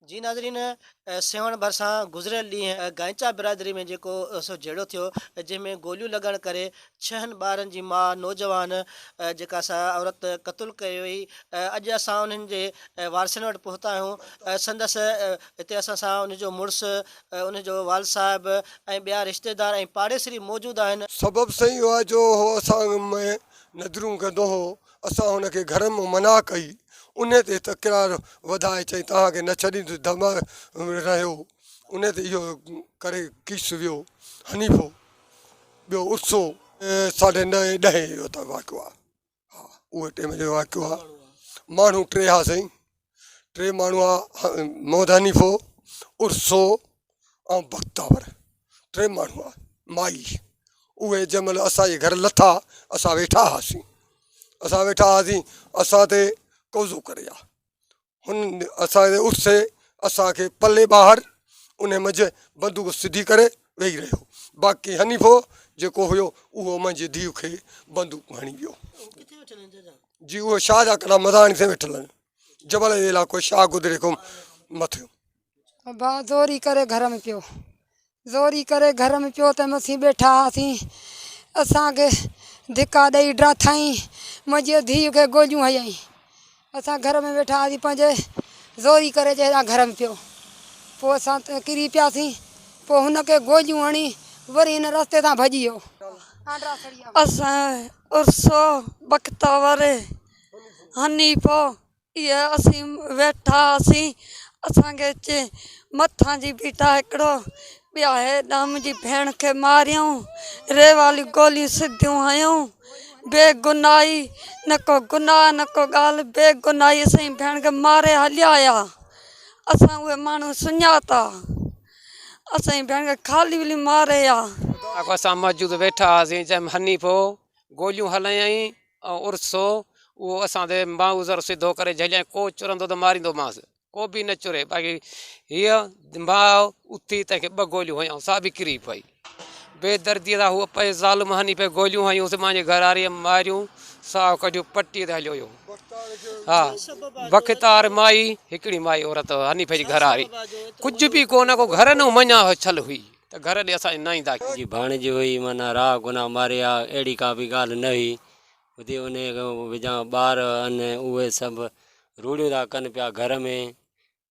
جي ناظرين سيوهڻ ڀرسان گذريل ڏينهن گائنچا برادري ۾ جيڪو سو جهيڙو ٿيو جنهن ۾ گوليون لڳڻ ڪري ڇهن ٻارن جي ماء نوجوان جيڪا سا عورت قتل ڪئي وئي اڄ اسان انهن جي وارثن وٽ پهتا آهيون سندس هتي اسان سان ان جو مڙس ان جو والد صاحب ۽ ٻيا رشتيدار ۽ پاڙيسري موجود آهن. سبب سائين اهو آهي جو هو اسان ۾ ندرون ڪندو هو اسان هن کي گهر مان منع ڪئي، انهي تي تڪرار وڌائي چيائين توهان کي نه ڇڏيندس دم رهيو انهي تي اهو ڪري ڪيس ويو حنيفو ٻيو عرسو ساڍي نائين ڏهين جو ته واقعو آهي ها اهو ٽيم جو واقعو آهي ماڻهو ٽي ها سائين ٽي ماڻهو ها محمد حنيفو عرسو ۽ بختاور ٽي ماڻهو هئا مائي اهي جنهن مهل اسان جي گهر لٿا اسان ويٺا هئاسين اسان ويٺا هئاسين اسان تي قبضو ڪري ويا هن اسان جي عرسي اسان کي پلي ٻاهر ان منجهه بندوق سڌي ڪري ويهي رهيو باقي حنيفو جيڪو هيو اهو منهنجي ڌيء کي بندوق هڻي ويو جي اهو شاهه جا ڪلا مزاڻي سين ويٺل آهن جبل جو علائقو شاهه گدري کان مٿي ڀاء زوري ڪري گهر ۾ پيو. زوري ڪري گهر ۾ پيو ته اسين ٻيٺا هئاسين. اسان کي ڌڪا ڏئي ڊاٿائين. منهنجي ڌيء کي گوليون هنيائين. اسان گهر ۾ ويٺا هئاسين پنهنجي زوري ڪري چي هيڏانهن گهر ۾ پيو. پوء اسان ڪري پياسين. پوء هن کي گوليون هڻي وري هن رستي تان ڀڄي ويو. اسان عرسو، بختاور، حنيفو اهي اسين ويٺا هئاسين، اسان کي اچي مٿان جي بيٺا هڪڙو ٻيا هيڏانهن منهنجي ڀيڻ کي ماريائون، ريواليون گوليون سڌيون هنيائون، بي گناهي نه ڪو گناهه نه ڪو ڳالهه بي گناهي اسان جي ڀيڻ کي ماري هليا آيا، اسان اهي ماڻهو سڃاتا، اسان جي ڀيڻ کي خالي ولي ماري آ. اسان موجود ويٺا هئاسين جنهن ۾ حنيفو گوليون هلايائين ۽ عرسو اهو اسان تي مائوزر سڌو ڪري جهليائين ڪو چرندو ته ماريندومانس ڪو به نه چري باقي هيء ماء اٿي تنهن کي ٻه گوليون هنيائون سا به ڪري پئي بي درديء سان هوء پئي ظالم هني پئي گوليون هنيونس مانجي گهر واريء ماريون ساهه ڪڍيو پٽيء تي هليو ويو ها بختار مائي هڪڙي مائي عورت حنيفي جي گهر واري ڪجهه به ڪونه ڪو گهر نه مڃان ڇل هئي ته گهر ڏي اسان جي نه ايندا. جي ڀاڻيجي هئي معنيٰ راء گناهه ماري آ اهڙي ڪا به ڳالهه نه هئي ٻڌي انهيء کان وجهان ٻار ان اهي سڀ روڙيون ٿا ڪن پيا گهر ۾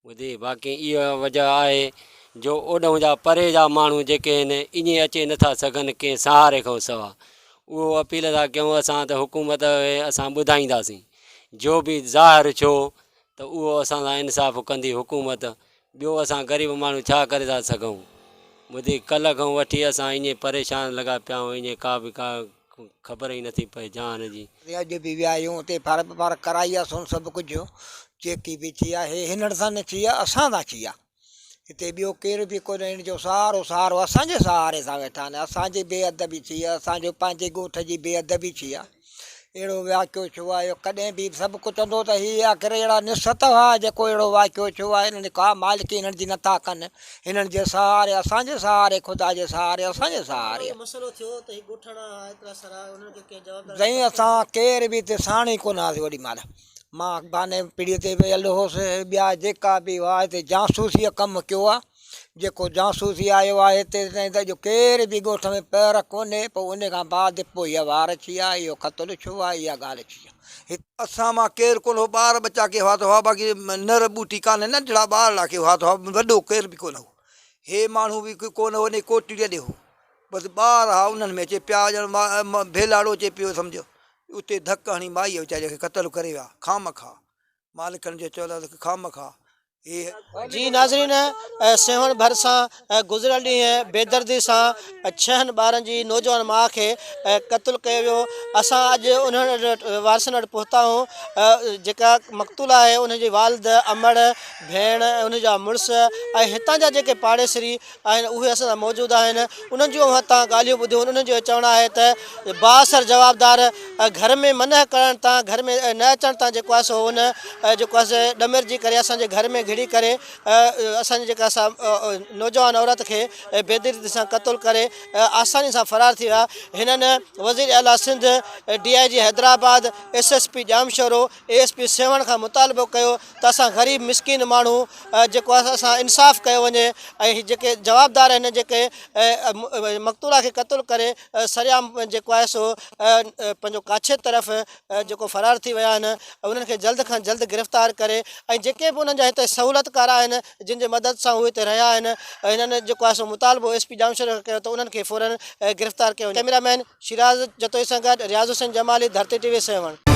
ٻڌي باقي اها وجهه آهي جو اوڏهون جا پري جا ماڻهو جيڪي آهن اڃي اچي نٿا سگهن ڪنهن سهاري کان سوا اهو اپيل ٿا ڪيون اسان ته حڪومت کي اسان ٻڌائينداسين جو به ظاهر ڇو ته اهو اسان سان انصاف ڪندي حڪومت ٻيو اسان غريب ماڻهو ڇا ڪري ٿا سگهون. ٻڌي ڪلهه کان وٺي اسان ائين پريشان لڳا پيا آهيون ائين ڪا به ڪا خبر ئي نٿي پئي جان جي. اڄ به ويا آهيون اتي ڦر ڦر ڪرائي آسون سڀ ڪجهه جيڪي به ٿي آهي هنن سان نه ٿي آهي اسان سان ٿي آهي هتي ٻيو ڪير به ڪونهي هن جو سهارو سهارو اسان جي سهاري سان ويٺا آهن اسان جي بي ادبي ٿي آهي اسان جو پنهنجي ڳوٺ جي بي ادبي ٿي آهي اهڙو واقعو ڇو آيو ڪڏهن به سڀ ڪو چوندو ته هي آخر اهڙا نست هئا جيڪو اهڙو واقعو ڇو آيو انهن جي ڪا مالڪي انهن جي نٿا ڪن هنن جي سهاري اسان جي سهاري خدا جي سهاري اسان جي سهاري سائين اسان ڪير به هتي ساڻ ئي ڪونه هئاسين اوڏي مهل مان باني پيڙهي تي ويل هوس ٻيا جيڪا به هئا هتي جاسوسيء ڪم ڪيو آ جيڪو جاسوسي آيو آهي هتي تائين ته اڄ ڪير به ڳوٺ ۾ پير ڪونهي پوء ان کان بعد پوء هيء وار ڇي آ اهو قتل ڇو آ اها ڳالهه ڇي آ. اسان مان ڪير ڪونه هو ٻار ٻچا ڪي هئا ته هئا باقي نر ٻوٽي ڪانه ننڍڙا ٻارڙا ڪي هئا ته هئا وڏو ڪير به ڪونه هو هي ماڻهو به ڪونه هو ني ڪوٽڙيء ڏي هو بس ٻار ها انهن ۾ اچي پيا ڄڻ ڀيلاڙو اچي پيو سمجهه اتي ڌڪ هڻي مائيء ويچاريء کي قتل ڪري ويا خامخواه مالڪن جو چيل آهي ته خامخواه هي. جي ناظرين سيوهڻ ڀرسان گذريل ڏينهن بيدردي سان ڇهن ٻارن جي نوجوان ماء کي قتل ڪيو ويو اسان اڄ انهن وارثن وٽ پهتا آهيون جيڪا مقتول آهي ان جي والد امڙ ڀيڻ ان جا مڙس ۽ هتان جا جيڪي پاڙيسري آهن اهي اسان سان موجود آهن انهن جون اوهان تان ڳالهيون ٻڌيون انهن جو چوڻ آهي ته بااثر جوابدار گهر ۾ منع ڪرڻ تان گهر ۾ نه اچڻ تان جيڪو آهي سو ان جيڪو آهي سو ڏمرجي ڪري اسان جي گهر ۾ گهڙي. گهڙي ڪري اسان جي جيڪا سا نوجوان عورت کي بيدردي سان قتل ڪري آساني سان فرار ٿي ويا. هنن وزير اعليٰ Sindh, D I G Hyderabad, S S P Jamshoro, A S P Sehwan کان مطالبو ڪيو ته اسان غريب مسڪين ماڻهو جيڪو آهي اسان انصاف ڪيو وڃي ۽ هي جيڪي جوابدار آهن جيڪي مقتولا کي قتل ڪري سرعام جيڪو آهي سو پنهنجو ڪاڇي طرف جيڪو فرار ٿي ويا آهن انهن کي جلد کان جلد گرفتار ڪري ۽ جيڪي به انهن جا هتي سهولتڪار آهن جن جي مدد سان هو هتي رهيا آهن هنن جيڪو آهي سو مطالبو ايس پي ڄامشوري کان ڪيو ته انهن کي فورن گرفتار ڪيو وڃي. ڪئميرا مين شيراز جتوئي سان گڏ رياض حسين جمالي ڌرتي ٽي وي سيوهڻ.